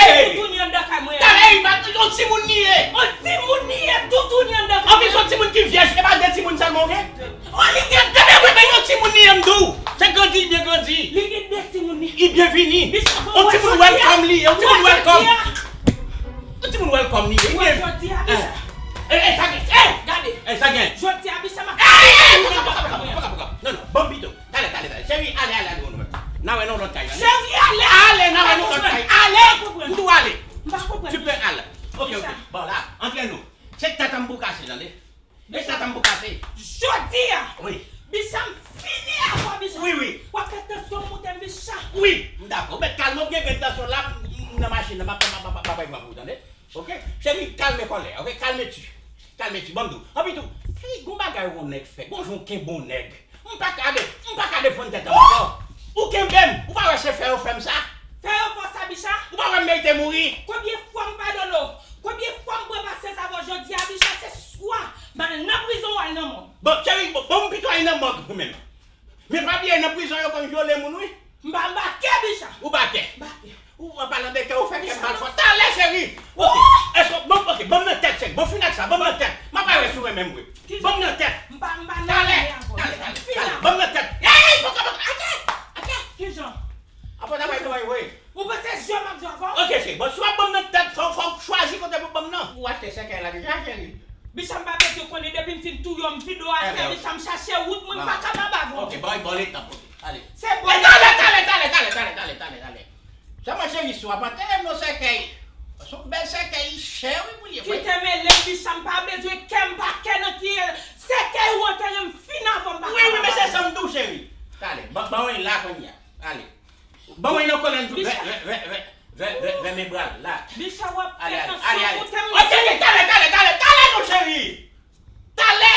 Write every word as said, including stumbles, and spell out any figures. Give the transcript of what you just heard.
Toutouni anndan kay mwen. Talè, yon timoun li ye. Yon timoun li ye, toutouni anndan kay mwen. Anplis, yon timoun ki vyèj, se pa de timoun sèlman w gen? Oh, li gen de. Gade, gade, yon timoun li ye, m di w. Se grandi, li byen grandi. Li gen de timoun li. Li byen vini. Yon timoun welcome li ye, yon timoun welcome. Yon timoun welcome li ye. Jodi a, Bicha. Eh, eh, sa gen, eh! Gade. Eh, sa gen. Jodi a, Bicha, m ap... Eh, eh, eh, poko, poko, poko, poko, poko. Non, non, ban m pito. Talè, talè, talè. Cheri, ale, ale, ale, ale. N a wè nan lòt kay la. Cheri, ale. Ale, n a wè nan lòt kay. Ale. M tou ale. M pa konprann. Tu peux aller. Ok, ok. Bon, la, antre nou. Se tèt an m pou kase, tande. Se tèt an m pou kase. Jodi a. Wi. Bicha, m fini avè w, Bicha. Wi, wi. W ap fè tansyon moute m, Bicha. Wi, m dakò. Ou mèt kalme w, gen grenn tansyon la, m nan machin nan, m ap, m ap, m ap, m ap, m ap, tande. Ok? Cheri, kalme kòlè, ok? Kalme ti. Kalme ti, ban m di w. Anpi tou, cheri, gon bagay yon nèg fè, gon jan w kenbe yon nèg. M pa ka de, m pa ka defann tèt an m ankò. Ou kenbe m, ou pa wè se fè yo fè m sa? Fè yo fè w sa, Bicha? Ou pa wè m merite mouri? Konbyen fwa m padone w? Konbyen fwa m pran pasyans avè w? Jodi a, Bicha, se swa m al nan prizon ou al nan mò. Bon, cheri, bon, bon, m pito al nan mò ou menm. Men pa bliye, nan prizon yo konn vyole moun, wi. M pa, m pa kè, Bicha. Ou pa kè? M pa kè. Ou, an palan de kè, ou fè kè m mal fò. Talè, cheri. Ok. Èske, bon, ok, ban m nan tèt, cheri. Bon, fin ak sa, ban m nan tèt. M ap arete sou mwen menm, wi. Ban m nan tèt. M pa, m pa nan... Talè, talè, talè, talè. Ban m nan tèt. Ey, poko, poko, atè, atè. Kijan? Apre sa, bay kòman, wi. Ou panse jwe m ap jwe avè w? Ok, cheri. Bon, si w ap ban m nan tèt, fò, fò w chwazi kote pou ban m nan. Ou achte sèkèy la deja, cheri? Bicha, m pa bezwen konnen, depi m fin touye w, m vide w atè, Bicha, m chache wout mwen, m pa kapab avè w. Ok, bon, bon, letan, ok. Ale. Se bon. Talè, talè, talè, talè, talè, talè, talè, talè. Sèlman cheri, si w ap antere m nan sèkèy. Se yon bèl sèkèy, li chè, wi, pou li ye, wi. Kite mele m, Bicha, m pa bezwen kè, m pa kè nan ki sèkèy ou antere m, fin avè m, m pa kapab avè w. Wi, wi, men se sa m di w, cheri. Talè, ban, ban mwen la kounye a. Ale. Ban mwen nan kòlè m tou. Vè, vè, vè, vè, vè, vè, vè, vèmebral la. Bicha, w ap fè tansyon moute m. Ok, ok, talè, talè, talè, talè, non, cheri. Talè,